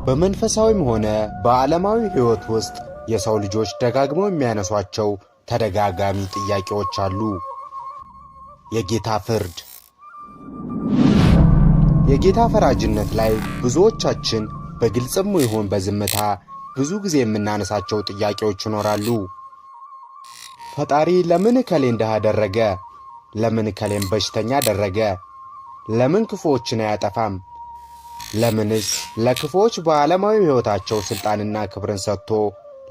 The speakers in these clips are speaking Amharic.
በመንፈሳዊም ሆነ በዓለማዊ ሕይወት ውስጥ የሰው ልጆች ደጋግመው የሚያነሷቸው ተደጋጋሚ ጥያቄዎች አሉ። የጌታ ፍርድ፣ የጌታ ፈራጅነት ላይ ብዙዎቻችን በግልጽም ይሁን በዝምታ ብዙ ጊዜ የምናነሳቸው ጥያቄዎች ይኖራሉ። ፈጣሪ ለምን እከሌን ድሃ አደረገ? ለምን እከሌን በሽተኛ አደረገ? ለምን ክፉዎችን አያጠፋም? ለምንስ ለክፉዎች በዓለማዊ ሕይወታቸው ሥልጣንና ክብርን ሰጥቶ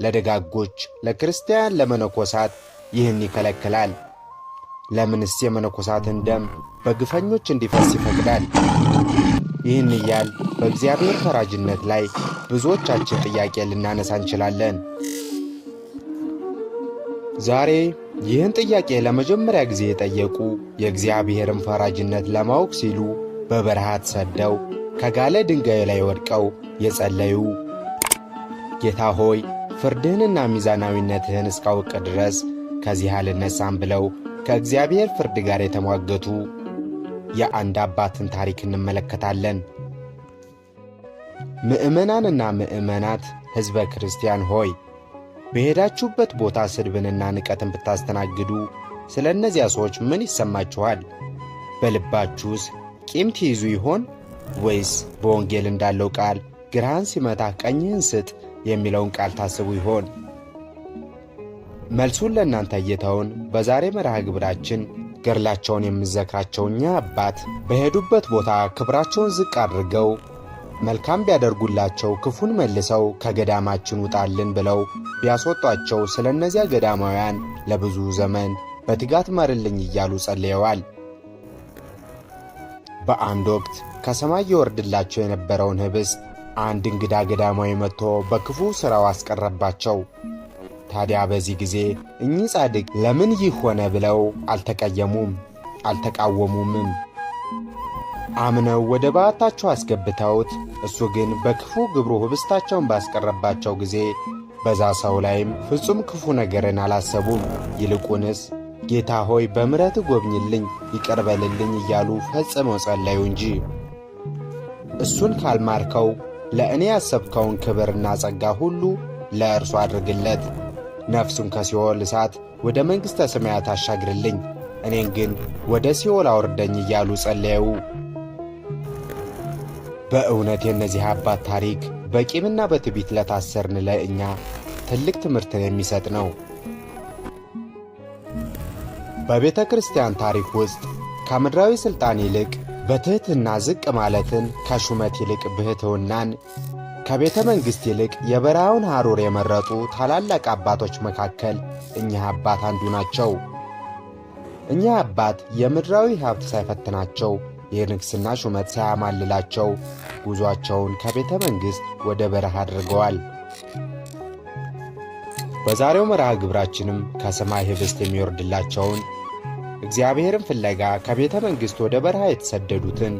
ለደጋጎች፣ ለክርስቲያን፣ ለመነኮሳት ይህን ይከለክላል? ለምንስ የመነኮሳትን ደም በግፈኞች እንዲፈስ ይፈቅዳል? ይህን እያል በእግዚአብሔር ፈራጅነት ላይ ብዙዎቻችን ጥያቄ ልናነሳ እንችላለን። ዛሬ ይህን ጥያቄ ለመጀመሪያ ጊዜ የጠየቁ፣ የእግዚአብሔርን ፈራጅነት ለማወቅ ሲሉ በበረሃ ተሰደው ከጋለ ድንጋይ ላይ ወድቀው የጸለዩ፣ ጌታ ሆይ ፍርድህንና ሚዛናዊነትህን እስካውቅ ድረስ ከዚህ አልነሳም ብለው ከእግዚአብሔር ፍርድ ጋር የተሟገቱ የአንድ አባትን ታሪክ እንመለከታለን። ምዕመናንና ምዕመናት፣ ሕዝበ ክርስቲያን ሆይ፣ በሄዳችሁበት ቦታ ስድብንና ንቀትን ብታስተናግዱ ስለ እነዚያ ሰዎች ምን ይሰማችኋል? በልባችሁስ ቂም ትይዙ ይሆን? ወይስ በወንጌል እንዳለው ቃል ግራህን ሲመታህ ቀኝህን ስጥ የሚለውን ቃል ታስቡ ይሆን? መልሱን ለእናንተ እየተውን በዛሬ መርሃ ግብራችን ገድላቸውን የምዘክራቸው እኛ አባት በሄዱበት ቦታ ክብራቸውን ዝቅ አድርገው መልካም ቢያደርጉላቸው ክፉን መልሰው ከገዳማችን ውጣልን ብለው ቢያስወጧቸው ስለ እነዚያ ገዳማውያን ለብዙ ዘመን በትጋት ማርልኝ እያሉ ጸልየዋል። በአንድ ወቅት ከሰማይ ይወርድላቸው የነበረውን ኅብስት አንድ እንግዳ ገዳማዊ መጥቶ በክፉ ሥራው አስቀረባቸው። ታዲያ በዚህ ጊዜ እኚህ ጻድቅ ለምን ይህ ሆነ ብለው አልተቀየሙም፣ አልተቃወሙምም። አምነው ወደ በዓታቸው አስገብተውት እሱ ግን በክፉ ግብሩ ኅብስታቸውን ባስቀረባቸው ጊዜ በዛ ሰው ላይም ፍጹም ክፉ ነገርን አላሰቡም። ይልቁንስ ጌታ ሆይ በምሕረትህ ጎብኝልኝ፣ ይቅር በልልኝ እያሉ ፈጽመው ጸለዩ እንጂ። እሱን ካልማርከው ለእኔ ያሰብከውን ክብርና ጸጋ ሁሉ ለእርሱ አድርግለት፣ ነፍሱን ከሲኦል እሳት ወደ መንግሥተ ሰማያት አሻግርልኝ፣ እኔን ግን ወደ ሲኦል አውርደኝ እያሉ ጸለዩ። በእውነት የእነዚህ አባት ታሪክ በቂምና በትዕቢት ለታሰርን ለእኛ ትልቅ ትምህርትን የሚሰጥ ነው። በቤተ ክርስቲያን ታሪክ ውስጥ ከምድራዊ ሥልጣን ይልቅ በትሕትና ዝቅ ማለትን፣ ከሹመት ይልቅ ብሕትውናን፣ ከቤተ መንግሥት ይልቅ የበረሃውን ሐሩር የመረጡ ታላላቅ አባቶች መካከል እኚህ አባት አንዱ ናቸው። እኚህ አባት የምድራዊ ሀብት ሳይፈትናቸው፣ የንግሥና ሹመት ሳያማልላቸው ጉዞአቸውን ከቤተ መንግሥት ወደ በረሃ አድርገዋል። በዛሬው መርሃ ግብራችንም ከሰማይ ኅብስት የሚወርድላቸውን፣ እግዚአብሔርን ፍለጋ ከቤተ መንግሥት ወደ በረሃ የተሰደዱትን፣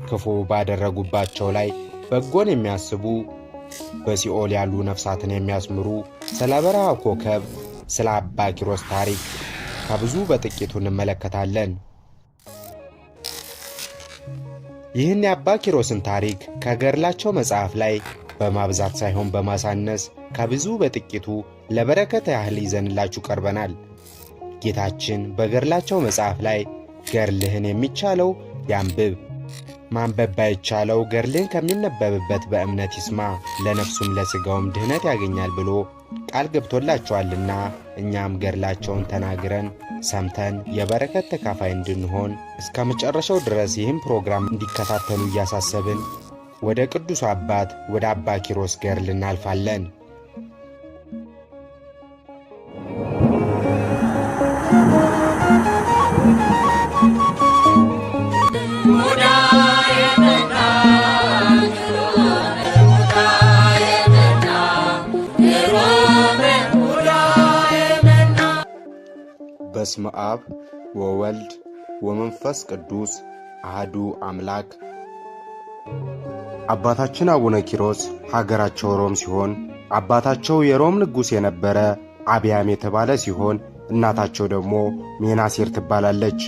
ክፉ ባደረጉባቸው ላይ በጎን የሚያስቡ፣ በሲኦል ያሉ ነፍሳትን የሚያስምሩ፣ ስለ በረሃ ኮከብ ስለ አባ ኪሮስ ታሪክ ከብዙ በጥቂቱ እንመለከታለን። ይህን የአባ ኪሮስን ታሪክ ከገድላቸው መጽሐፍ ላይ በማብዛት ሳይሆን በማሳነስ ከብዙ በጥቂቱ ለበረከት ያህል ይዘንላችሁ ቀርበናል። ጌታችን በገድላቸው መጽሐፍ ላይ ገድልህን የሚቻለው ያንብብ፣ ማንበብ ባይቻለው ገድልህን ከሚነበብበት በእምነት ይስማ፣ ለነፍሱም ለሥጋውም ድኅነት ያገኛል ብሎ ቃል ገብቶላቸዋልና እኛም ገድላቸውን ተናግረን ሰምተን የበረከት ተካፋይ እንድንሆን እስከ መጨረሻው ድረስ ይህም ፕሮግራም እንዲከታተሉ እያሳሰብን ወደ ቅዱሱ አባት ወደ አባ ኪሮስ ገድል እናልፋለን። በስመ አብ ወወልድ ወመንፈስ ቅዱስ አህዱ አምላክ። አባታችን አቡነ ኪሮስ ሀገራቸው ሮም ሲሆን አባታቸው የሮም ንጉሥ የነበረ አብያም የተባለ ሲሆን እናታቸው ደግሞ ሜናሴር ትባላለች።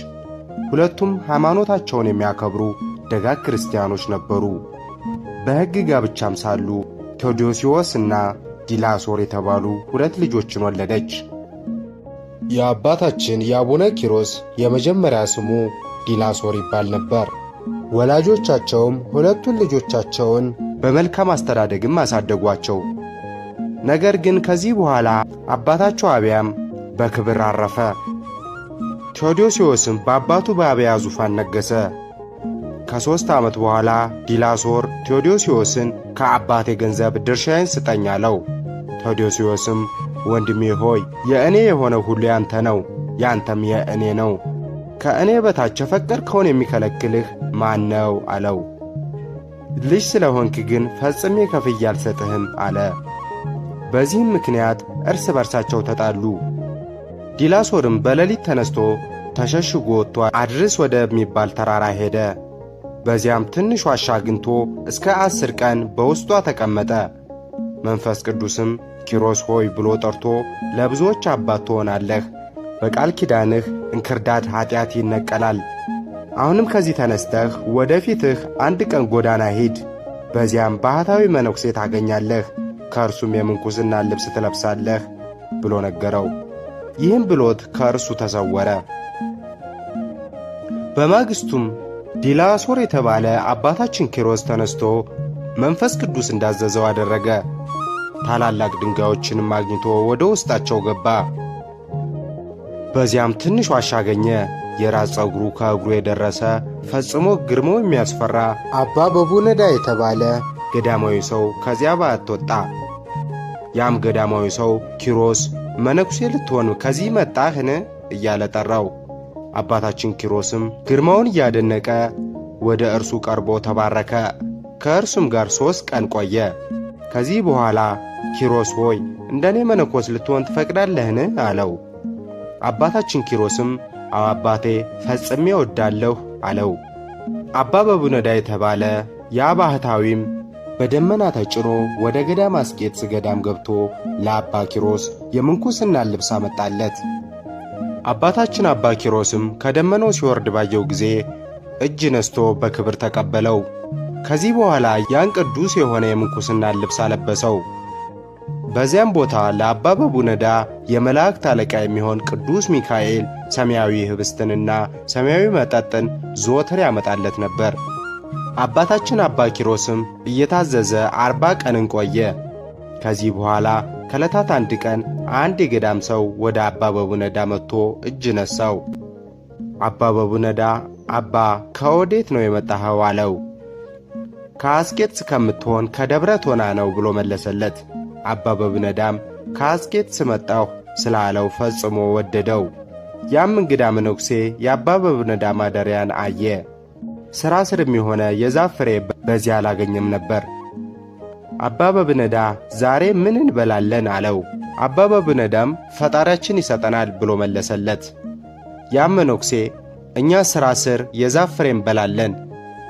ሁለቱም ሃይማኖታቸውን የሚያከብሩ ደጋግ ክርስቲያኖች ነበሩ። በሕግ ጋብቻም ሳሉ ቴዎዶሲዎስና ዲላሶር የተባሉ ሁለት ልጆችን ወለደች። የአባታችን የአቡነ ኪሮስ የመጀመሪያ ስሙ ዲላሶር ይባል ነበር። ወላጆቻቸውም ሁለቱን ልጆቻቸውን በመልካም አስተዳደግም አሳደጓቸው። ነገር ግን ከዚህ በኋላ አባታቸው አብያም በክብር አረፈ። ቴዎዶሲዎስም በአባቱ በአብያ ዙፋን ነገሠ። ከ3 ዓመት በኋላ ዲላሶር ቴዎዶሲዎስን ከአባቴ ገንዘብ ድርሻዬን ስጠኝ አለው። ቴዎዶሲዎስም ወንድሜ ሆይ፣ የእኔ የሆነ ሁሉ ያንተ ነው፣ ያንተም የእኔ ነው። ከእኔ በታች የፈቀድከውን የሚከለክልህ ማን ነው? አለው። ልጅ ስለሆንክ ግን ፈጽሜ ከፍዬ አልሰጥህም አለ። በዚህም ምክንያት እርስ በርሳቸው ተጣሉ። ዲላሶርም በሌሊት ተነስቶ ተሸሽጎ ወጥቶ አድርስ ወደሚባል ተራራ ሄደ። በዚያም ትንሽ ዋሻ አግኝቶ እስከ 10 ቀን በውስጧ ተቀመጠ። መንፈስ ቅዱስም ኪሮስ ሆይ ብሎ ጠርቶ ለብዙዎች አባት ትሆናለህ፣ በቃል ኪዳንህ እንክርዳድ ኀጢአት ይነቀላል። አሁንም ከዚህ ተነስተህ ወደፊትህ አንድ ቀን ጎዳና ሂድ፣ በዚያም ባህታዊ መነኩሴ ታገኛለህ፣ ከእርሱም የምንኩስና ልብስ ትለብሳለህ ብሎ ነገረው። ይህም ብሎት ከእርሱ ተሰወረ። በማግስቱም ዲላሶር የተባለ አባታችን ኪሮስ ተነስቶ መንፈስ ቅዱስ እንዳዘዘው አደረገ። ታላላቅ ድንጋዮችንም አግኝቶ ወደ ውስጣቸው ገባ። በዚያም ትንሽ ዋሻ አገኘ። የራስ ፀጉሩ ከእግሩ የደረሰ ፈጽሞ ግርማው የሚያስፈራ አባ በቡነዳ የተባለ ገዳማዊ ሰው ከዚያ ባት ወጣ። ያም ገዳማዊ ሰው ኪሮስ መነኩሴ ልትሆን ከዚህ መጣህን? እያለ ጠራው። አባታችን ኪሮስም ግርማውን እያደነቀ ወደ እርሱ ቀርቦ ተባረከ። ከእርሱም ጋር 3 ቀን ቆየ። ከዚህ በኋላ ኪሮስ ሆይ፣ እንደኔ መነኮስ ልትሆን ትፈቅዳለህን? አለው። አባታችን ኪሮስም አዎ አባቴ፣ ፈጽሜ እወዳለሁ አለው። አባ በቡነዳ የተባለ ያ ባህታዊም በደመና ተጭኖ ወደ ገዳም አስቄጥስ ገዳም ገብቶ ለአባ ኪሮስ የምንኩስና ልብስ አመጣለት። አባታችን አባ ኪሮስም ከደመናው ሲወርድ ባየው ጊዜ እጅ ነስቶ በክብር ተቀበለው። ከዚህ በኋላ ያን ቅዱስ የሆነ የምንኩስና ልብስ አለበሰው። በዚያም ቦታ ለአባ በቡነዳ የመላእክት አለቃ የሚሆን ቅዱስ ሚካኤል ሰማያዊ ህብስትንና ሰማያዊ መጠጥን ዘወትር ያመጣለት ነበር። አባታችን አባ ኪሮስም እየታዘዘ 40 ቀንን ቆየ። ከዚህ በኋላ ከዕለታት አንድ ቀን አንድ የገዳም ሰው ወደ አባ በቡነዳ መጥቶ እጅ ነሳው። አባ በቡነዳ አባ፣ ከወዴት ነው የመጣኸው? አለው። ከአስቄጥስ ከምትሆን ከደብረ ቶና ነው ብሎ መለሰለት። አባ በቡነዳም ከአስቄጥስ መጣሁ ስላለው ፈጽሞ ወደደው። ያም እንግዳ መነኩሴ የአባ በቡነዳ ማደሪያን አየ። ሥራ ስርም የሆነ የዛፍ ፍሬ በዚያ አላገኘም ነበር። አባ በቡነዳ ዛሬ ምን እንበላለን? አለው። አባ በቡነዳም ፈጣሪያችን ይሰጠናል ብሎ መለሰለት። ያም መነኩሴ እኛ ሥራ ስር የዛፍ ፍሬ እንበላለን፣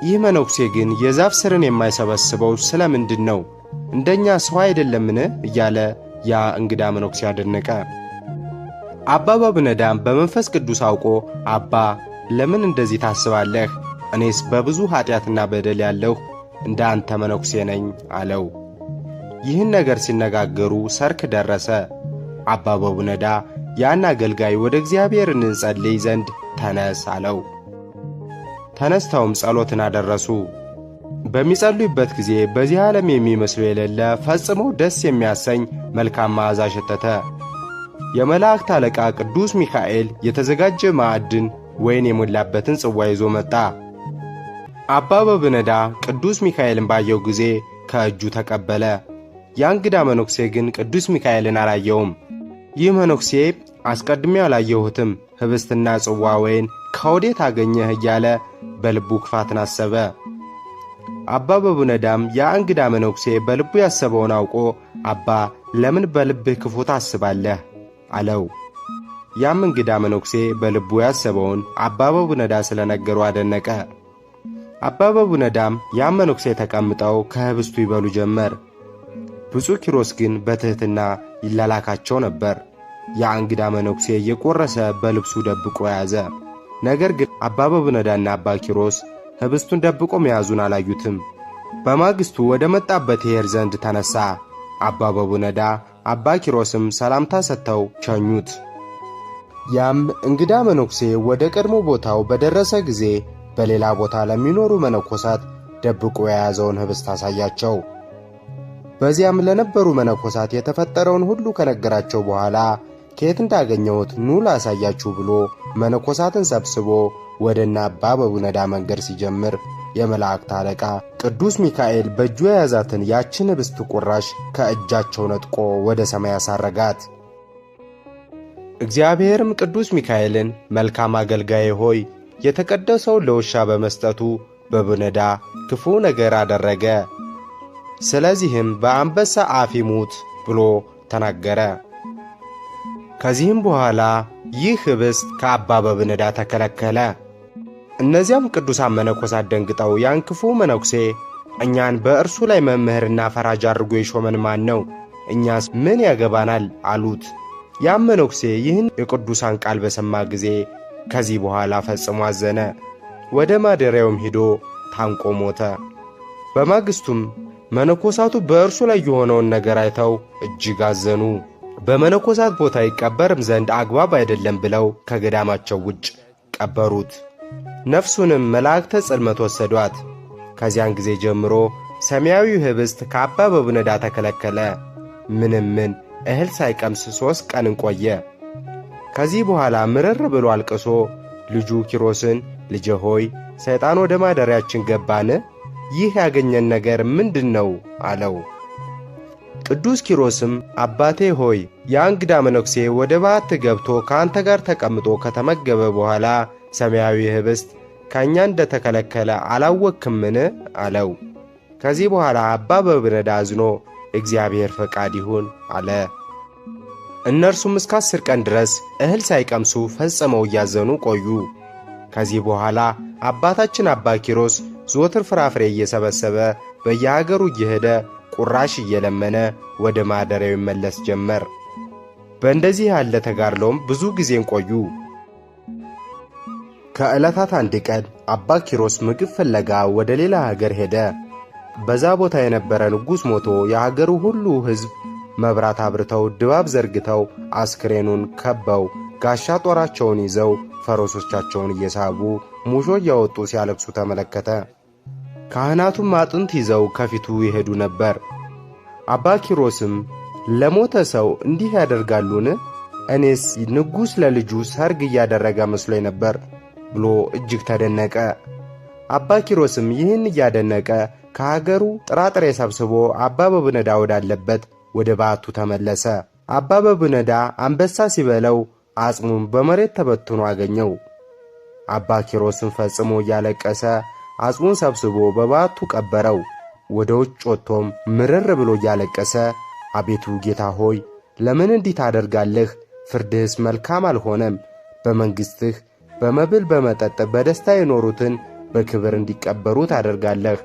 ይህ መነኩሴ ግን የዛፍ ስርን የማይሰበስበው ስለምንድን ነው? እንደኛ ሰው አይደለምን? እያለ ያ እንግዳ መነኩሴ አደነቀ። አባ በቡነዳም በመንፈስ ቅዱስ አውቆ አባ፣ ለምን እንደዚህ ታስባለህ? እኔስ በብዙ ኀጢአትና በደል ያለሁ እንደ አንተ መነኩሴ ነኝ አለው። ይህን ነገር ሲነጋገሩ ሰርክ ደረሰ። አባ በቡነዳ ያን አገልጋይ ወደ እግዚአብሔር እንጸልይ ዘንድ ተነስ አለው። ተነስተውም ጸሎትን አደረሱ። በሚጸልዩበት ጊዜ በዚህ ዓለም የሚመስለው የሌለ ፈጽሞ ደስ የሚያሰኝ መልካም መዓዛ ሸተተ። የመላእክት አለቃ ቅዱስ ሚካኤል የተዘጋጀ ማዕድን ወይን የሞላበትን ጽዋ ይዞ መጣ። አባ በቡነዳ ቅዱስ ሚካኤልን ባየው ጊዜ ከእጁ ተቀበለ። ያ እንግዳ መነኩሴ ግን ቅዱስ ሚካኤልን አላየውም። ይህ መነኩሴ አስቀድሜ አላየሁትም፣ ህብስትና ጽዋ ወይን ከወዴት አገኘህ? እያለ በልቡ ክፋትን አሰበ። አባ በቡነዳም ያ እንግዳ መነኩሴ በልቡ ያሰበውን አውቆ አባ፣ ለምን በልብህ ክፉ ታስባለህ? አለው። ያም እንግዳ መነኩሴ በልቡ ያሰበውን አባ በቡነዳ ስለነገሩ አደነቀ። አባ በቡነዳም ያም መነኩሴ ተቀምጠው ከህብስቱ ይበሉ ጀመር። ብፁዕ ኪሮስ ግን በትሕትና ይላላካቸው ነበር። ያ እንግዳ መነኩሴ እየቆረሰ በልብሱ ደብቆ ያዘ። ነገር ግን አባ በቡነዳና አባ ኪሮስ ህብስቱን ደብቆ መያዙን አላዩትም። በማግስቱ ወደ መጣበት ይሄድ ዘንድ ተነሳ። አባ በቡነዳ አባ ኪሮስም ሰላምታ ሰጥተው ሸኙት። ያም እንግዳ መነኩሴ ወደ ቀድሞ ቦታው በደረሰ ጊዜ በሌላ ቦታ ለሚኖሩ መነኮሳት ደብቆ የያዘውን ኅብስት አሳያቸው። በዚያም ለነበሩ መነኮሳት የተፈጠረውን ሁሉ ከነገራቸው በኋላ ከየት እንዳገኘሁት ኑ ላሳያችሁ ብሎ መነኮሳትን ሰብስቦ ወደ እነ አባ በቡነዳ መንገድ ሲጀምር የመላእክት አለቃ ቅዱስ ሚካኤል በእጁ የያዛትን ያችን ኅብስት ቁራሽ ከእጃቸው ነጥቆ ወደ ሰማይ አሳረጋት። እግዚአብሔርም ቅዱስ ሚካኤልን መልካም አገልጋዬ ሆይ የተቀደሰውን ለውሻ በመስጠቱ በቡነዳ ክፉ ነገር አደረገ፣ ስለዚህም በአንበሳ አፍ ይሙት ብሎ ተናገረ። ከዚህም በኋላ ይህ ኅብስት ከአባ በቡነዳ ተከለከለ። እነዚያም ቅዱሳን መነኮሳት ደንግጠው ያን ክፉ መነኩሴ እኛን በእርሱ ላይ መምህርና ፈራጅ አድርጎ የሾመን ማን ነው? እኛስ ምን ያገባናል? አሉት። ያም መነኩሴ ይህን የቅዱሳን ቃል በሰማ ጊዜ ከዚህ በኋላ ፈጽሞ አዘነ። ወደ ማደሪያውም ሄዶ ታንቆ ሞተ። በማግስቱም መነኮሳቱ በእርሱ ላይ የሆነውን ነገር አይተው እጅግ አዘኑ። በመነኮሳት ቦታ ይቀበርም ዘንድ አግባብ አይደለም ብለው ከገዳማቸው ውጭ ቀበሩት። ነፍሱንም መላእክተ ጽልመት ወሰዷት። ከዚያን ጊዜ ጀምሮ ሰማያዊው ኅብስት ከአባ በቡነዳ ተከለከለ። ምንም ምን እህል ሳይቀምስ 3 ቀንን ቆየ። ከዚህ በኋላ ምርር ብሎ አልቅሶ ልጁ ኪሮስን ልጄ ሆይ ሰይጣን ወደ ማደሪያችን ገባን? ይህ ያገኘን ነገር ምንድን ነው? አለው። ቅዱስ ኪሮስም አባቴ ሆይ ያ እንግዳ መነኩሴ ወደ በዓት ገብቶ ከአንተ ጋር ተቀምጦ ከተመገበ በኋላ ሰማያዊ ኅብስት ከእኛ እንደ ተከለከለ አላወክምን? አለው። ከዚህ በኋላ አባ በቡነዳ አዝኖ እግዚአብሔር ፈቃድ ይሁን አለ። እነርሱም እስከ 10 ቀን ድረስ እህል ሳይቀምሱ ፈጽመው እያዘኑ ቆዩ። ከዚህ በኋላ አባታችን አባ ኪሮስ ዘወትር ፍራፍሬ እየሰበሰበ በየሀገሩ እየሄደ ቁራሽ እየለመነ ወደ ማደሪያው ይመለስ ጀመር። በእንደዚህ ያለ ተጋድሎም ብዙ ጊዜን ቆዩ። ከዕለታት አንድ ቀን አባ ኪሮስ ምግብ ፍለጋ ወደ ሌላ ሀገር ሄደ። በዛ ቦታ የነበረ ንጉሥ ሞቶ የሀገሩ ሁሉ ሕዝብ መብራት አብርተው ድባብ ዘርግተው አስክሬኑን ከበው ጋሻ ጦራቸውን ይዘው ፈረሶቻቸውን እየሳቡ ሙሾ እያወጡ ሲያለቅሱ ተመለከተ። ካህናቱም አጥንት ይዘው ከፊቱ ይሄዱ ነበር። አባ ኪሮስም ለሞተ ሰው እንዲህ ያደርጋሉን? እኔስ ንጉሥ ለልጁ ሰርግ እያደረገ መስሎኝ ነበር ብሎ እጅግ ተደነቀ። አባ ኪሮስም ይህን እያደነቀ ከሀገሩ ጥራጥሬ ሰብስቦ አባ በቡነዳ ወዳለበት ወደ በዓቱ ተመለሰ። አባ በቡነዳ አንበሳ ሲበለው አጽሙን በመሬት ተበትኖ አገኘው። አባ ኪሮስም ፈጽሞ እያለቀሰ አጽሙን ሰብስቦ በበዓቱ ቀበረው። ወደ ውጭ ወጥቶም ምርር ብሎ እያለቀሰ አቤቱ ጌታ ሆይ ለምን እንዲህ ታደርጋለህ? ፍርድህስ መልካም አልሆነም። በመንግሥትህ በመብል በመጠጥ በደስታ የኖሩትን በክብር እንዲቀበሩ ታደርጋለህ።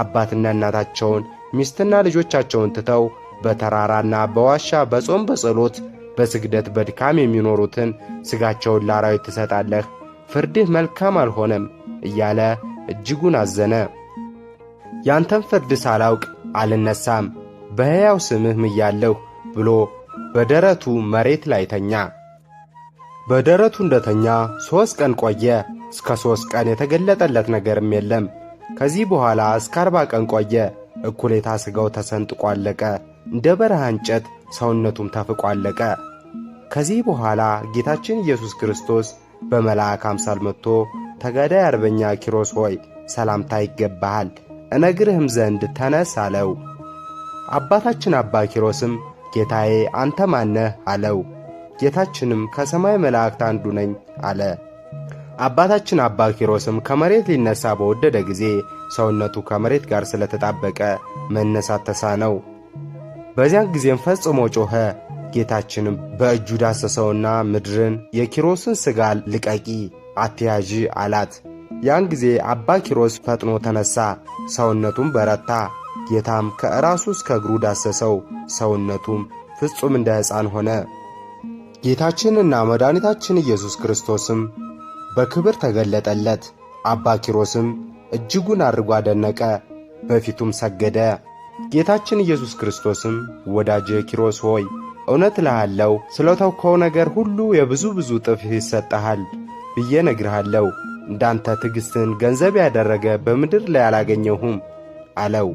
አባትና እናታቸውን ሚስትና ልጆቻቸውን ትተው በተራራና በዋሻ በጾም በጸሎት በስግደት በድካም የሚኖሩትን ሥጋቸውን ለአራዊት ትሰጣለህ። ፍርድህ መልካም አልሆነም እያለ እጅጉን አዘነ። ያንተን ፍርድ ሳላውቅ አልነሳም፣ በሕያው ስምህ ምያለሁ ብሎ በደረቱ መሬት ላይ ተኛ። በደረቱ እንደተኛ 3 ቀን ቆየ። እስከ 3 ቀን የተገለጠለት ነገርም የለም። ከዚህ በኋላ እስከ 40 ቀን ቆየ። እኩሌታ ሥጋው ተሰንጥቆ አለቀ። እንደ በረሃ እንጨት ሰውነቱም ተፍቆ አለቀ። ከዚህ በኋላ ጌታችን ኢየሱስ ክርስቶስ በመልአክ አምሳል መጥቶ ተጋዳይ አርበኛ ኪሮስ ሆይ ሰላምታ ይገባሃል፣ እነግርህም ዘንድ ተነስ አለው። አባታችን አባ ኪሮስም ጌታዬ አንተ ማነህ አለው። ጌታችንም ከሰማይ መላእክት አንዱ ነኝ አለ። አባታችን አባ ኪሮስም ከመሬት ሊነሳ በወደደ ጊዜ ሰውነቱ ከመሬት ጋር ስለተጣበቀ መነሳት ተሳነው። በዚያን ጊዜም ፈጽሞ ጮኸ። ጌታችንም በእጁ ዳሰሰውና ምድርን የኪሮስን ሥጋ ልቀቂ አትያዢ አላት። ያን ጊዜ አባ ኪሮስ ፈጥኖ ተነሳ፣ ሰውነቱም በረታ። ጌታም ከራሱ እስከ እግሩ ዳሰሰው፣ ሰውነቱም ፍጹም እንደ ሕፃን ሆነ። ጌታችንና መድኃኒታችን ኢየሱስ ክርስቶስም በክብር ተገለጠለት። አባ ኪሮስም እጅጉን አድርጎ አደነቀ። በፊቱም ሰገደ። ጌታችን ኢየሱስ ክርስቶስም ወዳጄ ኪሮስ ሆይ፣ እውነት እልሃለሁ፣ ስለ ተውከው ነገር ሁሉ የብዙ ብዙ እጥፍ ይሰጠሃል ብዬ እነግርሃለሁ። እንዳንተ ትዕግሥትን ገንዘብ ያደረገ በምድር ላይ አላገኘሁም አለው።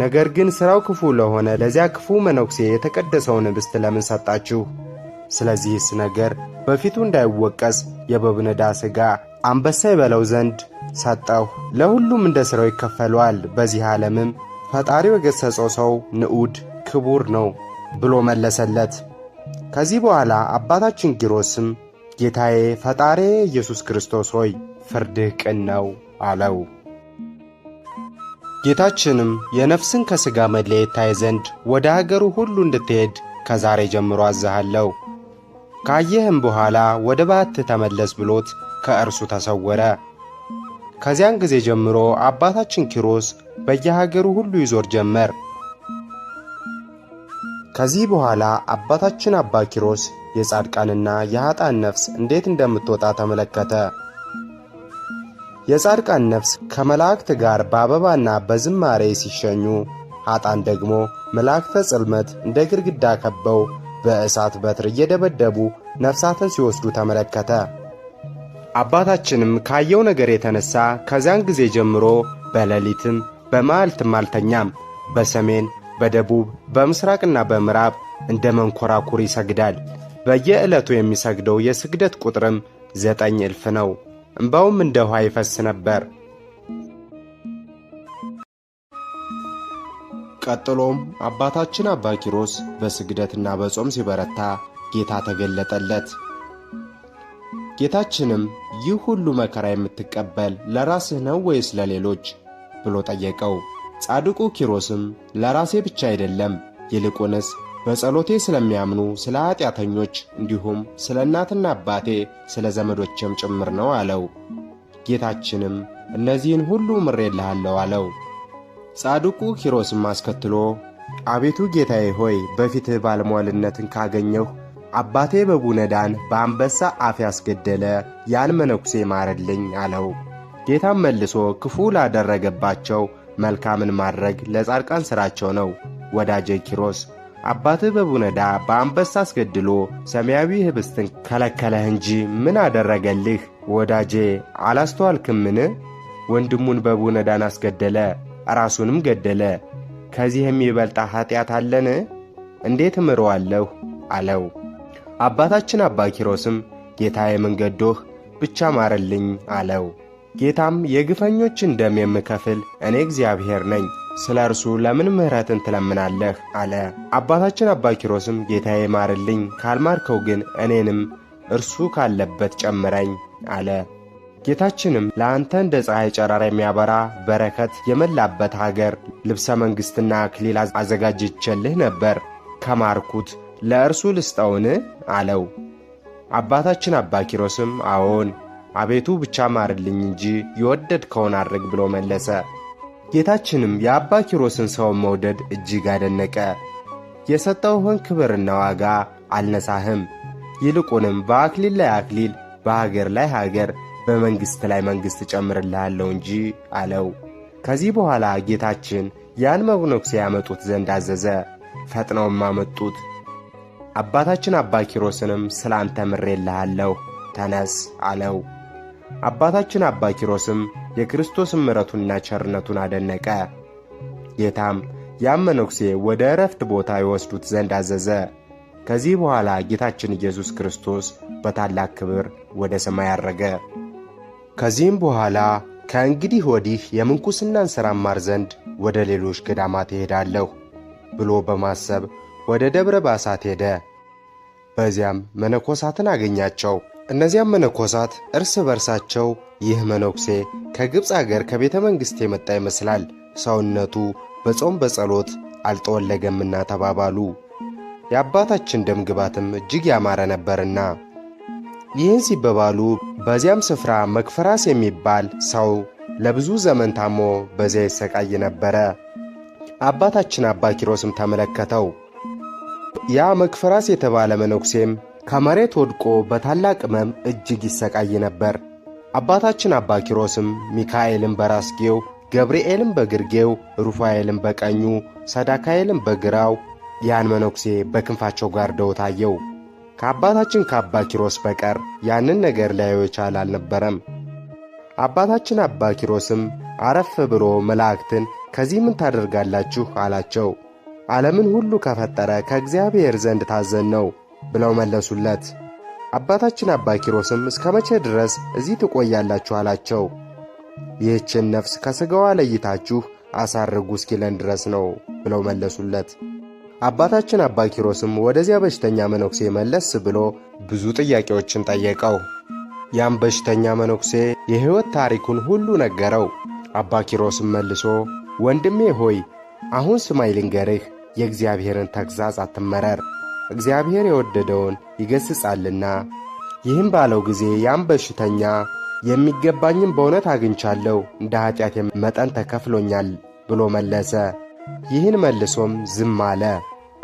ነገር ግን ሥራው ክፉ ለሆነ ለዚያ ክፉ መነኩሴ የተቀደሰውን ኅብስት ለምን ሰጣችሁ? ስለዚህስ ነገር በፊቱ እንዳይወቀስ የበቡነዳ ሥጋ አንበሳ ይበላው ዘንድ ሰጠሁ። ለሁሉም እንደ ሥራው ይከፈለዋል። በዚህ ዓለምም ፈጣሪው የገሠጸው ሰው ንዑድ ክቡር ነው ብሎ መለሰለት። ከዚህ በኋላ አባታችን ኪሮስም ጌታዬ ፈጣሪ ኢየሱስ ክርስቶስ ሆይ፣ ፍርድህ ቅን ነው አለው። ጌታችንም የነፍስን ከሥጋ መለየት ታይ ዘንድ ወደ አገሩ ሁሉ እንድትሄድ ከዛሬ ጀምሮ አዝሃለሁ። ካየህም በኋላ ወደ በዓትህ ተመለስ ብሎት ከእርሱ ተሰወረ። ከዚያን ጊዜ ጀምሮ አባታችን ኪሮስ በየሀገሩ ሁሉ ይዞር ጀመር። ከዚህ በኋላ አባታችን አባ ኪሮስ የጻድቃንና የኀጥኣን ነፍስ እንዴት እንደምትወጣ ተመለከተ። የጻድቃን ነፍስ ከመላእክት ጋር በአበባና በዝማሬ ሲሸኙ፣ ኀጥኣን ደግሞ መላእክተ ጽልመት እንደ ግድግዳ ከበው በእሳት በትር እየደበደቡ ነፍሳትን ሲወስዱ ተመለከተ። አባታችንም ካየው ነገር የተነሳ ከዚያን ጊዜ ጀምሮ በሌሊትም በመዓልትም አልተኛም። በሰሜን፣ በደቡብ፣ በምሥራቅና በምዕራብ እንደ መንኮራኩር ይሰግዳል። በየዕለቱ የሚሰግደው የስግደት ቁጥርም 9000 ነው። እምባውም እንደ ውኃ ይፈስ ነበር። ቀጥሎም አባታችን አባ ኪሮስ በስግደትና በጾም ሲበረታ ጌታ ተገለጠለት። ጌታችንም ይህ ሁሉ መከራ የምትቀበል ለራስህ ነው ወይስ ለሌሎች ብሎ ጠየቀው። ጻድቁ ኪሮስም ለራሴ ብቻ አይደለም፣ ይልቁንስ በጸሎቴ ስለሚያምኑ ስለ ኃጢአተኞች እንዲሁም ስለ እናትና አባቴ ስለ ዘመዶቼም ጭምር ነው አለው። ጌታችንም እነዚህን ሁሉ ምሬልሃለሁ አለው። ጻድቁ ኪሮስም አስከትሎ አቤቱ ጌታዬ ሆይ፣ በፊትህ ባለሟልነትን ካገኘሁ አባቴ በቡነዳን በአንበሳ አፍ ያስገደለ ያን መነኩሴ ማርልኝ አለው። ጌታም መልሶ ክፉ ላደረገባቸው መልካምን ማድረግ ለጻድቃን ሥራቸው ነው። ወዳጄ ኪሮስ፣ አባትህ በቡነዳ በአንበሳ አስገድሎ ሰማያዊ ኅብስትን ከለከለህ እንጂ ምን አደረገልህ? ወዳጄ አላስተዋልክምን? ወንድሙን በቡነዳን አስገደለ፣ ራሱንም ገደለ። ከዚህ የሚበልጥ ኃጢአት አለን? እንዴት እምረዋለሁ? አለው። አባታችን አባ ኪሮስም ጌታዬ መንገዶህ ብቻ ማርልኝ አለው። ጌታም የግፈኞችን ደም የምከፍል እኔ እግዚአብሔር ነኝ፣ ስለ እርሱ ለምን ምሕረትን ትለምናለህ? አለ። አባታችን አባ ኪሮስም ጌታዬ ማርልኝ፣ ካልማርከው ግን እኔንም እርሱ ካለበት ጨምረኝ አለ። ጌታችንም ለአንተ እንደ ፀሐይ ጨረር የሚያበራ በረከት የመላበት ሀገር ልብሰ መንግሥትና አክሊል አዘጋጅቼልህ ነበር፣ ከማርኩት ለእርሱ ልስጠውን? አለው። አባታችን አባ ኪሮስም አዎን፣ አቤቱ ብቻ ማርልኝ እንጂ የወደድከውን አድርግ ብሎ መለሰ። ጌታችንም የአባ ኪሮስን ሰውን መውደድ እጅግ አደነቀ። የሰጠውህን ክብርና ዋጋ አልነሳህም፣ ይልቁንም በአክሊል ላይ አክሊል፣ በሀገር ላይ ሀገር፣ በመንግሥት ላይ መንግሥት እጨምርልሃለሁ እንጂ አለው። ከዚህ በኋላ ጌታችን ያን መነኩሴ ያመጡት ዘንድ አዘዘ። ፈጥነውም አመጡት። አባታችን አባ ኪሮስንም ስለ አንተ ምሬልሃለሁ፣ ተነስ አለው። አባታችን አባ ኪሮስም የክርስቶስን ምሕረቱንና ቸርነቱን አደነቀ። ጌታም ያን መነኩሴ ወደ ዕረፍት ቦታ ይወስዱት ዘንድ አዘዘ። ከዚህ በኋላ ጌታችን ኢየሱስ ክርስቶስ በታላቅ ክብር ወደ ሰማይ አረገ። ከዚህም በኋላ ከእንግዲህ ወዲህ የምንኩስናን ሥራ እማር ዘንድ ወደ ሌሎች ገዳማት እሄዳለሁ ብሎ በማሰብ ወደ ደብረ ባሳት ሄደ። በዚያም መነኮሳትን አገኛቸው። እነዚያም መነኮሳት እርስ በርሳቸው ይህ መነኩሴ ከግብፅ አገር ከቤተ መንግሥት የመጣ ይመስላል፣ ሰውነቱ በጾም በጸሎት አልጠወለገምና ተባባሉ። የአባታችን ደም ግባትም እጅግ ያማረ ነበርና። ይህን ሲበባሉ በዚያም ስፍራ መክፈራስ የሚባል ሰው ለብዙ ዘመን ታሞ በዚያ ይሰቃይ ነበረ። አባታችን አባ ኪሮስም ተመለከተው። ያ መክፈራስ የተባለ መነኩሴም ከመሬት ወድቆ በታላቅ ሕመም እጅግ ይሰቃይ ነበር። አባታችን አባ ኪሮስም ሚካኤልን በራስጌው ገብርኤልም በግርጌው፣ ሩፋኤልም በቀኙ፣ ሰዳካኤልም በግራው ያን መነኩሴ በክንፋቸው ጋርደው ታየው። ከአባታችን ከአባ ኪሮስ በቀር ያንን ነገር ሊያየው የቻለ አልነበረም። አባታችን አባ ኪሮስም አረፍ ብሎ መላእክትን ከዚህ ምን ታደርጋላችሁ አላቸው። ዓለምን ሁሉ ከፈጠረ ከእግዚአብሔር ዘንድ ታዘን ነው ብለው መለሱለት። አባታችን አባ ኪሮስም እስከ መቼ ድረስ እዚህ ትቆያላችሁ አላቸው። ይህችን ነፍስ ከሥጋዋ ለይታችሁ አሳርጉ እስኪለን ድረስ ነው ብለው መለሱለት። አባታችን አባ ኪሮስም ወደዚያ በሽተኛ መነኩሴ መለስ ብሎ ብዙ ጥያቄዎችን ጠየቀው። ያም በሽተኛ መነኩሴ የሕይወት ታሪኩን ሁሉ ነገረው። አባ ኪሮስም መልሶ ወንድሜ ሆይ አሁን ስማይ ልንገርህ፣ የእግዚአብሔርን ተግሣጽ አትመረር፣ እግዚአብሔር የወደደውን ይገሥጻልና። ይህም ባለው ጊዜ ያም በሽተኛ የሚገባኝም በእውነት አግኝቻለሁ፣ እንደ ኀጢአቴ መጠን ተከፍሎኛል ብሎ መለሰ። ይህን መልሶም ዝም አለ።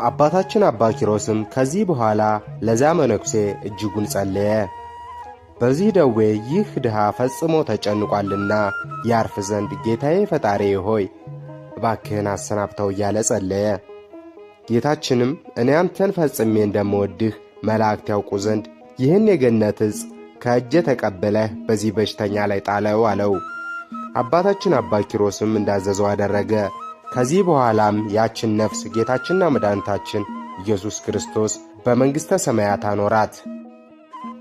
አባታችን አባ ኪሮስም ከዚህ በኋላ ለዛ መነኩሴ እጅጉን ጸለየ። በዚህ ደዌ ይህ ድሃ ፈጽሞ ተጨንቋልና ያርፍ ዘንድ ጌታዬ ፈጣሪ ሆይ እባክህን አሰናብተው እያለ ጸለየ። ጌታችንም እኔ አንተን ፈጽሜ እንደምወድህ መላእክት ያውቁ ዘንድ ይህን የገነት ዕፅ ከእጄ ተቀብለህ በዚህ በሽተኛ ላይ ጣለው አለው። አባታችን አባ ኪሮስም እንዳዘዘው አደረገ። ከዚህ በኋላም ያችን ነፍስ ጌታችንና መድኃኒታችን ኢየሱስ ክርስቶስ በመንግሥተ ሰማያት አኖራት።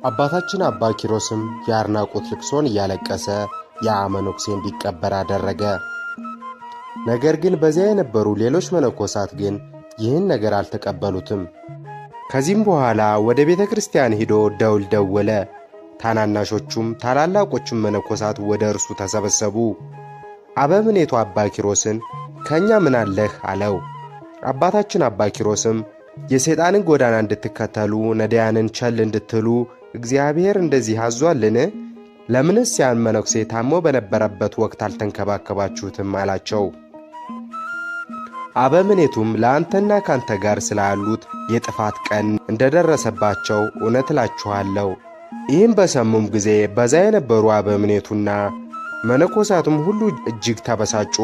አባታችን አባ ኪሮስም የአድናቆት ልቅሶን እያለቀሰ ያ መነኩሴ እንዲቀበር አደረገ። ነገር ግን በዚያ የነበሩ ሌሎች መነኮሳት ግን ይህን ነገር አልተቀበሉትም። ከዚህም በኋላ ወደ ቤተ ክርስቲያን ሂዶ ደውል ደወለ። ታናናሾቹም ታላላቆቹም መነኮሳት ወደ እርሱ ተሰበሰቡ። አበምኔቱ አባ ኪሮስን ከእኛ ምን አለህ አለው። አባታችን አባ ኪሮስም የሰይጣንን ጎዳና እንድትከተሉ ነዳያንን ቸል እንድትሉ እግዚአብሔር እንደዚህ አዟልን? ለምንስ ያን መነኩሴ ታሞ በነበረበት ወቅት አልተንከባከባችሁትም? አላቸው። አበምኔቱም ለአንተና ካንተ ጋር ስላሉት የጥፋት ቀን እንደደረሰባቸው እውነት እላችኋለሁ። ይህም በሰሙም ጊዜ በዛ የነበሩ አበምኔቱና መነኮሳቱም ሁሉ እጅግ ተበሳጩ፣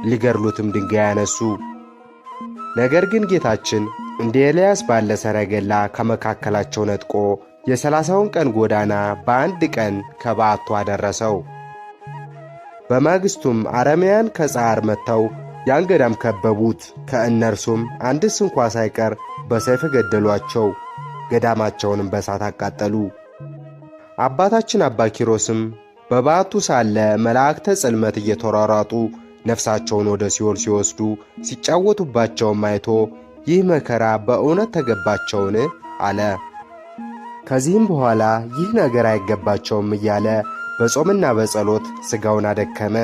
ሊገድሉትም ድንጋይ አነሱ። ነገር ግን ጌታችን እንደ ኤልያስ ባለ ሰረገላ ከመካከላቸው ነጥቆ የ30ውን ቀን ጎዳና በአንድ ቀን ከበዓቱ አደረሰው። በማግስቱም አረማውያን ከጻር መጥተው ያን ገዳም ከበቡት። ከእነርሱም አንድስ እንኳ ሳይቀር በሰይፍ ገደሏቸው። ገዳማቸውንም በእሳት አቃጠሉ። አባታችን አባ ኪሮስም በበዓቱ ሳለ መላእክተ ጽልመት እየተሯሯጡ ነፍሳቸውን ወደ ሲኦል ሲወስዱ ሲጫወቱባቸውም አይቶ ይህ መከራ በእውነት ተገባቸውን? አለ። ከዚህም በኋላ ይህ ነገር አይገባቸውም እያለ በጾምና በጸሎት ሥጋውን አደከመ።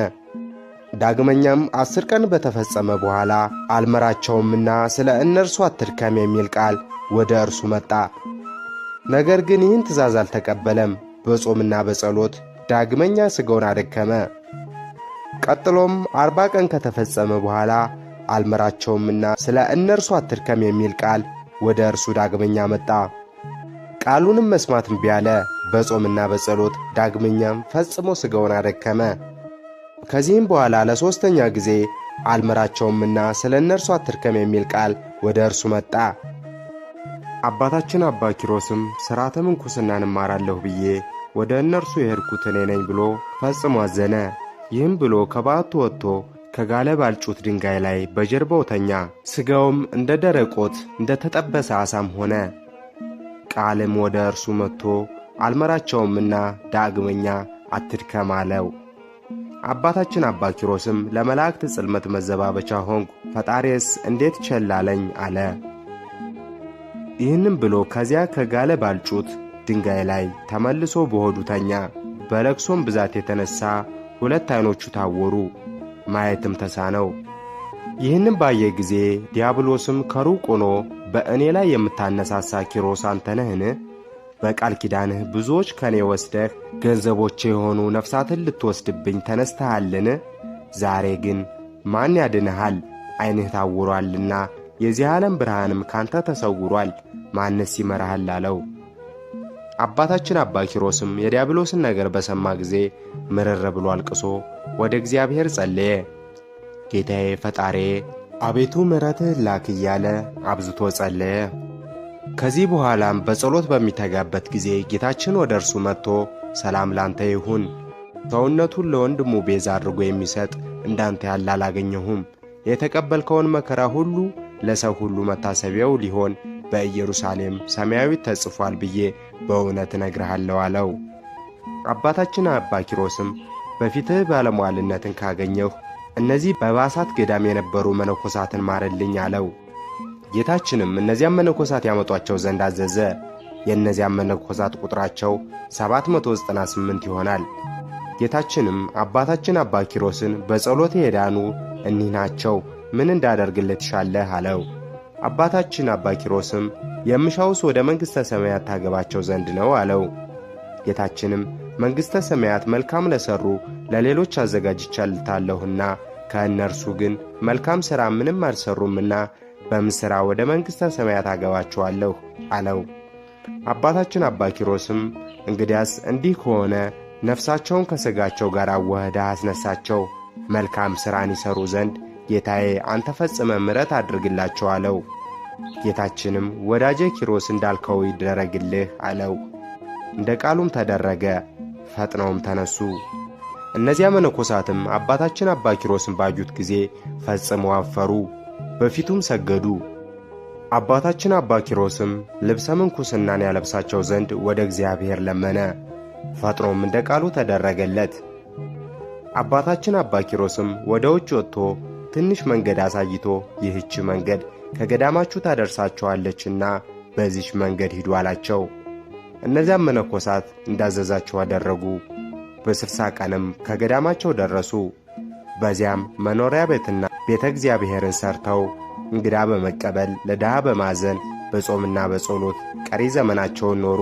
ዳግመኛም 10 ቀን በተፈጸመ በኋላ አልመራቸውምና ስለ እነርሱ አትድከም የሚል ቃል ወደ እርሱ መጣ። ነገር ግን ይህን ትእዛዝ አልተቀበለም። በጾምና በጸሎት ዳግመኛ ሥጋውን አደከመ። ቀጥሎም 40 ቀን ከተፈጸመ በኋላ አልመራቸውምና ስለ እነርሱ አትድከም የሚል ቃል ወደ እርሱ ዳግመኛ መጣ። ቃሉንም መስማት እምቢ አለ። በጾምና በጸሎት ዳግመኛም ፈጽሞ ሥጋውን አደከመ። ከዚህም በኋላ ለሦስተኛ ጊዜ አልመራቸውምና ስለ እነርሱ አትድከም የሚል ቃል ወደ እርሱ መጣ። አባታችን አባ ኪሮስም ሥርዓተ ምንኩስናን እማራለሁ ብዬ ወደ እነርሱ የሄድኩት እኔ ነኝ ብሎ ፈጽሞ አዘነ። ይህም ብሎ ከበዓቱ ወጥቶ ከጋለ ባልጩት ድንጋይ ላይ በጀርባው ተኛ። ሥጋውም እንደ ደረቆት እንደ ተጠበሰ ዓሣም ሆነ። ቃልም ወደ እርሱ መጥቶ አልመራቸውምና ዳግመኛ አትድከም አለው። አባታችን አባ ኪሮስም ለመላእክት ጽልመት መዘባበቻ ሆንኩ፣ ፈጣሪስ እንዴት ቸል አለኝ አለ። ይህንም ብሎ ከዚያ ከጋለ ባልጩት ድንጋይ ላይ ተመልሶ በሆዱ ተኛ። በለቅሶም ብዛት የተነሳ ሁለት ዓይኖቹ ታወሩ፣ ማየትም ተሳነው። ይህንም ባየ ጊዜ ዲያብሎስም ከሩቅ ሆኖ በእኔ ላይ የምታነሳሳ ኪሮስ አንተ ነህን? በቃል ኪዳንህ ብዙዎች ከኔ ወስደህ ገንዘቦቼ የሆኑ ነፍሳትን ልትወስድብኝ ተነስተሃልን? ዛሬ ግን ማን ያድንሃል? ዓይንህ ታውሯልና የዚህ ዓለም ብርሃንም ካንተ ተሰውሯል፣ ማንስ ይመራሃል? አለው። አባታችን አባ ኪሮስም የዲያብሎስን ነገር በሰማ ጊዜ ምርር ብሎ አልቅሶ ወደ እግዚአብሔር ጸለየ። ጌታዬ ፈጣሬ አቤቱ ምሕረትህን ላክ እያለ አብዝቶ ጸለየ። ከዚህ በኋላም በጸሎት በሚተጋበት ጊዜ ጌታችን ወደ እርሱ መጥቶ ሰላም ላንተ ይሁን፣ ሰውነቱን ለወንድሙ ቤዛ አድርጎ የሚሰጥ እንዳንተ ያለ አላገኘሁም። የተቀበልከውን መከራ ሁሉ ለሰው ሁሉ መታሰቢያው ሊሆን በኢየሩሳሌም ሰማያዊት ተጽፏል ብዬ በእውነት እነግርሃለሁ አለው። አባታችን አባ ኪሮስም በፊትህ ባለሟልነትን ካገኘሁ እነዚህ በባሳት ገዳም የነበሩ መነኮሳትን ማርልኝ አለው። ጌታችንም እነዚያም መነኮሳት ያመጧቸው ዘንድ አዘዘ። የእነዚያም መነኮሳት ቁጥራቸው 798 ይሆናል። ጌታችንም አባታችን አባ ኪሮስን በጸሎት የዳኑ እኒህ ናቸው፣ ምን እንዳደርግልህ ትሻለህ? አለው። አባታችን አባ ኪሮስም የምሻውስ ወደ መንግሥተ ሰማያት ታገባቸው ዘንድ ነው አለው። ጌታችንም መንግሥተ ሰማያት መልካም ለሠሩ ለሌሎች አዘጋጅቻለታለሁና ከእነርሱ ግን መልካም ሥራ ምንም አልሠሩምና በምን ሥራ ወደ መንግሥተ ሰማያት አገባቸዋለሁ አለው። አባታችን አባ ኪሮስም እንግዲያስ እንዲህ ከሆነ ነፍሳቸውን ከሥጋቸው ጋር አዋህደህ አስነሳቸው፣ መልካም ሥራን ይሠሩ ዘንድ ጌታዬ አንተ ፈጽመ ምሕረት አድርግላቸው አለው። ጌታችንም ወዳጄ ኪሮስ እንዳልከው ይደረግልህ አለው። እንደ ቃሉም ተደረገ። ፈጥነውም ተነሱ። እነዚያ መነኮሳትም አባታችን አባ ኪሮስን ባዩት ጊዜ ፈጽመው አፈሩ፣ በፊቱም ሰገዱ። አባታችን አባ ኪሮስም ልብሰ ምንኩስናን ያለብሳቸው ዘንድ ወደ እግዚአብሔር ለመነ። ፈጥኖም እንደ ቃሉ ተደረገለት። አባታችን አባ ኪሮስም ወደ ውጭ ወጥቶ ትንሽ መንገድ አሳይቶ ይህች መንገድ ከገዳማችሁ ታደርሳችኋለችና በዚች መንገድ ሂዱ አላቸው። እነዚያም መነኮሳት እንዳዘዛቸው አደረጉ። በ60 ቀንም ከገዳማቸው ደረሱ። በዚያም መኖሪያ ቤትና ቤተ እግዚአብሔርን ሰርተው እንግዳ በመቀበል ለድሃ በማዘን በጾምና በጸሎት ቀሪ ዘመናቸውን ኖሩ።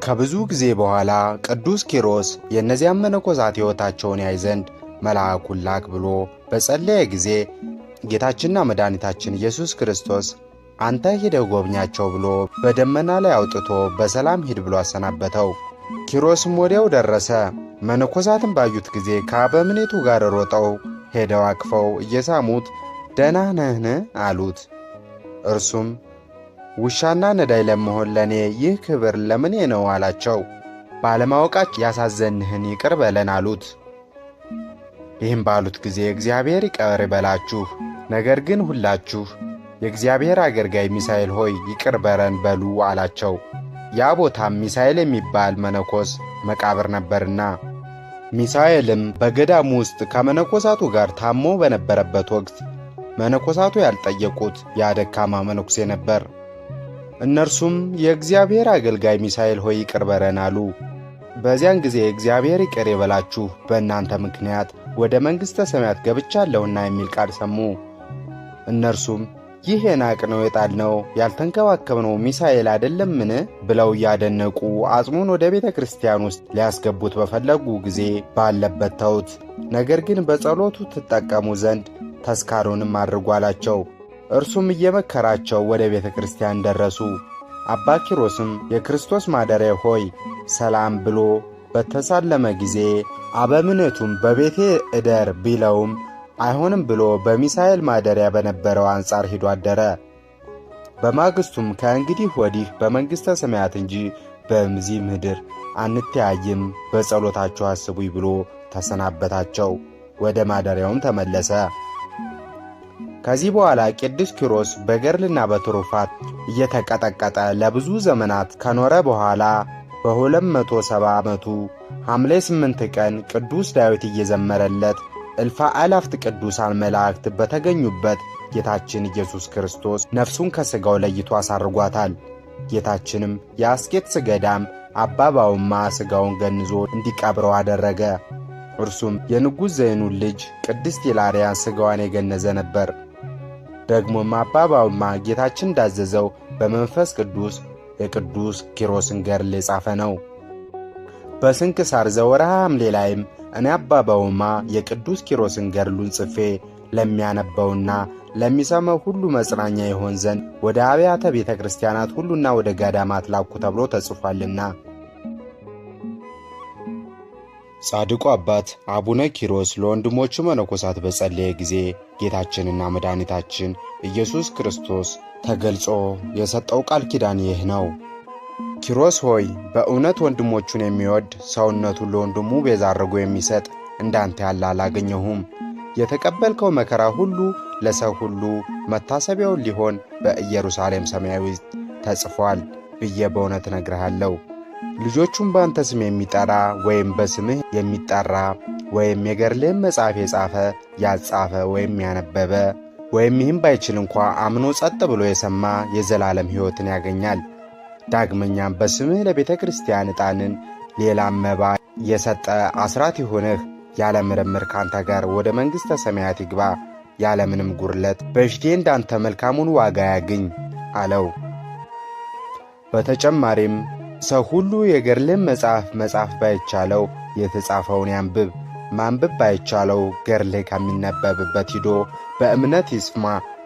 ከብዙ ጊዜ በኋላ ቅዱስ ኪሮስ የእነዚያም መነኮሳት ሕይወታቸውን ያይ ዘንድ መልአኩን ላክ ብሎ በጸለየ ጊዜ ጌታችንና መድኃኒታችን ኢየሱስ ክርስቶስ አንተ ሂደህ ጎብኛቸው ብሎ በደመና ላይ አውጥቶ በሰላም ሂድ ብሎ አሰናበተው። ኪሮስም ወዲያው ደረሰ። መነኮሳትም ባዩት ጊዜ ከአበምኔቱ ጋር ሮጠው ሄደው አቅፈው እየሳሙት ደህና ነህን አሉት። እርሱም ውሻና ነዳይ ለመሆን ለእኔ ይህ ክብር ለምኔ ነው አላቸው። ባለማወቃችን ያሳዘንህን ይቅር በለን አሉት። ይህም ባሉት ጊዜ እግዚአብሔር ይቅር ይበላችሁ፣ ነገር ግን ሁላችሁ የእግዚአብሔር አገልጋይ ሚሳኤል ሆይ ይቅር በለን በሉ አላቸው። ያ ቦታም ሚሳኤል የሚባል መነኮስ መቃብር ነበርና። ሚሳኤልም በገዳሙ ውስጥ ከመነኮሳቱ ጋር ታሞ በነበረበት ወቅት መነኮሳቱ ያልጠየቁት ያ ደካማ መነኩሴ ነበር። እነርሱም የእግዚአብሔር አገልጋይ ሚሳኤል ሆይ ይቅር በለን አሉ። በዚያን ጊዜ እግዚአብሔር ይቅር ይበላችሁ በእናንተ ምክንያት ወደ መንግሥተ ሰማያት ገብቻለሁና የሚል ቃል ሰሙ። እነርሱም ይህ የናቅነው የጣልነው ያልተንከባከብነው ሚሳኤል አይደለምን? ብለው እያደነቁ አጽሙን ወደ ቤተ ክርስቲያን ውስጥ ሊያስገቡት በፈለጉ ጊዜ ባለበት ተውት። ነገር ግን በጸሎቱ ትጠቀሙ ዘንድ ተስካሩንም አድርጉ አላቸው። እርሱም እየመከራቸው ወደ ቤተ ክርስቲያን ደረሱ። አባ ኪሮስም የክርስቶስ ማደሪያ ሆይ ሰላም ብሎ በተሳለመ ጊዜ አበምኔቱም በቤቴ እደር ቢለውም አይሆንም ብሎ በሚሳኤል ማደሪያ በነበረው አንጻር ሂዶ አደረ። በማግስቱም ከእንግዲህ ወዲህ በመንግሥተ ሰማያት እንጂ በዚህ ምድር አንተያይም፣ በጸሎታችሁ አስቡኝ ብሎ ተሰናበታቸው። ወደ ማደሪያውም ተመለሰ። ከዚህ በኋላ ቅዱስ ኪሮስ በገድልና በትሩፋት እየተቀጠቀጠ ለብዙ ዘመናት ከኖረ በኋላ በ270 ዓመቱ ሐምሌ 8 ቀን ቅዱስ ዳዊት እየዘመረለት እልፍ አእላፍት ቅዱሳን መላእክት በተገኙበት ጌታችን ኢየሱስ ክርስቶስ ነፍሱን ከሥጋው ለይቶ አሳርጓታል። ጌታችንም የአስቄጥስ ገዳም አባ ባውማ ሥጋውን ገንዞ እንዲቀብረው አደረገ። እርሱም የንጉሥ ዘይኑን ልጅ ቅድስት ኢላርያን ሥጋዋን የገነዘ ነበር። ደግሞም አባ ባውማ ጌታችን እንዳዘዘው በመንፈስ ቅዱስ የቅዱስ ኪሮስን ገድል የጻፈ ነው። በስንክሳር ዘወርኀ ሐምሌ ላይም እኔ አባ ባውማ የቅዱስ ኪሮስን ገድሉን ጽፌ ለሚያነበውና ለሚሰማው ሁሉ መጽናኛ ይሆን ዘንድ ወደ አብያተ ቤተ ክርስቲያናት ሁሉና ወደ ገዳማት ላኩ ተብሎ ተጽፏልና። ጻድቁ አባት አቡነ ኪሮስ ለወንድሞቹ መነኮሳት በጸለየ ጊዜ ጌታችንና መድኃኒታችን ኢየሱስ ክርስቶስ ተገልጾ የሰጠው ቃል ኪዳን ይህ ነው። ኪሮስ ሆይ፣ በእውነት ወንድሞቹን የሚወድ፣ ሰውነቱን ለወንድሙ ቤዛ አድርጎ የሚሰጥ እንዳንተ ያለ አላገኘሁም። የተቀበልከው መከራ ሁሉ ለሰው ሁሉ መታሰቢያውን ሊሆን በኢየሩሳሌም ሰማያዊ ተጽፏል ብዬ በእውነት እነግርሃለሁ። ልጆቹን በአንተ ስም የሚጠራ ወይም በስምህ የሚጠራ ወይም የገድልህን መጽሐፍ የጻፈ፣ ያጻፈ ወይም ያነበበ ወይም ይህም ባይችል እንኳ አምኖ ጸጥ ብሎ የሰማ የዘላለም ሕይወትን ያገኛል። ዳግመኛም በስምህ ለቤተ ክርስቲያን ዕጣንን ሌላም መባ የሰጠ አስራት ይሁንህ፣ ያለ ምርምር ካንተ ጋር ወደ መንግሥተ ሰማያት ይግባ፣ ያለምንም ጉድለት በፊቴ እንዳንተ መልካሙን ዋጋ ያግኝ አለው። በተጨማሪም ሰው ሁሉ የገድልን መጽሐፍ መጻፍ ባይቻለው የተጻፈውን ያንብብ፣ ማንበብ ባይቻለው ገድልህ ከሚነበብበት ሂዶ በእምነት ይስማ፣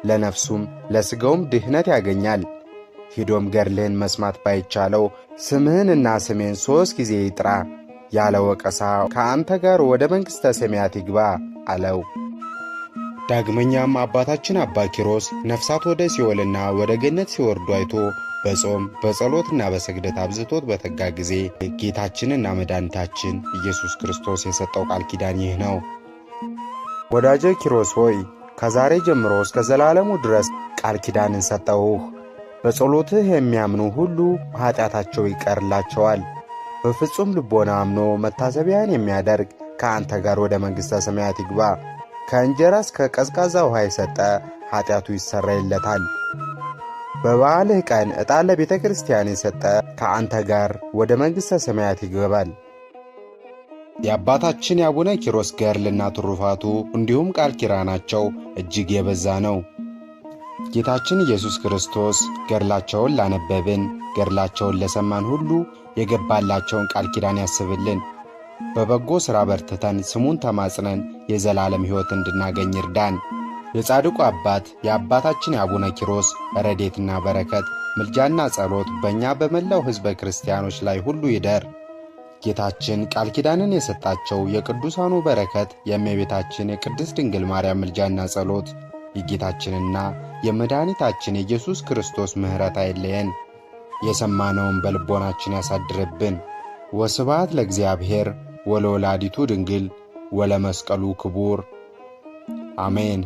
ለነፍሱም ለሥጋውም ድህነት ያገኛል። ሂዶም ገድልህን መስማት ባይቻለው ስምህንና ስሜን 3 ጊዜ ይጥራ፣ ያለ ወቀሳ ከአንተ ጋር ወደ መንግሥተ ሰማያት ይግባ አለው። ዳግመኛም አባታችን አባ ኪሮስ ነፍሳት ወደ ሲኦልና ወደ ገነት ሲወርዱ አይቶ በጾም በጸሎትና በስግደት አብዝቶት በተጋ ጊዜ ጌታችንና መድኃኒታችን ኢየሱስ ክርስቶስ የሰጠው ቃል ኪዳን ይህ ነው። ወዳጄ ኪሮስ ሆይ፣ ከዛሬ ጀምሮ እስከ ዘላለሙ ድረስ ቃል ኪዳንን ሰጠሁህ። በጸሎትህ የሚያምኑ ሁሉ ኃጢአታቸው ይቀርላቸዋል። በፍጹም ልቦና አምኖ መታሰቢያን የሚያደርግ ከአንተ ጋር ወደ መንግሥተ ሰማያት ይግባ። ከእንጀራ እስከ ቀዝቃዛ ውሃ የሰጠ ኃጢአቱ ይሰረይለታል። በበዓልህ ቀን ዕጣን ለቤተ ክርስቲያን የሰጠ ከአንተ ጋር ወደ መንግሥተ ሰማያት ይገባል። የአባታችን የአቡነ ኪሮስ ገድልና ትሩፋቱ እንዲሁም ቃል ኪዳናቸው እጅግ የበዛ ነው። ጌታችን ኢየሱስ ክርስቶስ ገድላቸውን ላነበብን፣ ገድላቸውን ለሰማን ሁሉ የገባላቸውን ቃል ኪዳን ያስብልን። በበጎ ሥራ በርትተን ስሙን ተማጽነን የዘላለም ሕይወት እንድናገኝ ይርዳን። የጻድቁ አባት የአባታችን የአቡነ ኪሮስ ረድኤትና በረከት፣ ምልጃና ጸሎት በእኛ በመላው ሕዝበ ክርስቲያኖች ላይ ሁሉ ይደር። ጌታችን ቃል ኪዳንን የሰጣቸው የቅዱሳኑ በረከት፣ የእመቤታችን የቅድስት ድንግል ማርያም ምልጃና ጸሎት፣ የጌታችንና የመድኃኒታችን የኢየሱስ ክርስቶስ ምሕረት አይለየን። የሰማነውን በልቦናችን ያሳድርብን። ወስብሐት ለእግዚአብሔር ወለወላዲቱ ድንግል ወለመስቀሉ ክቡር አሜን።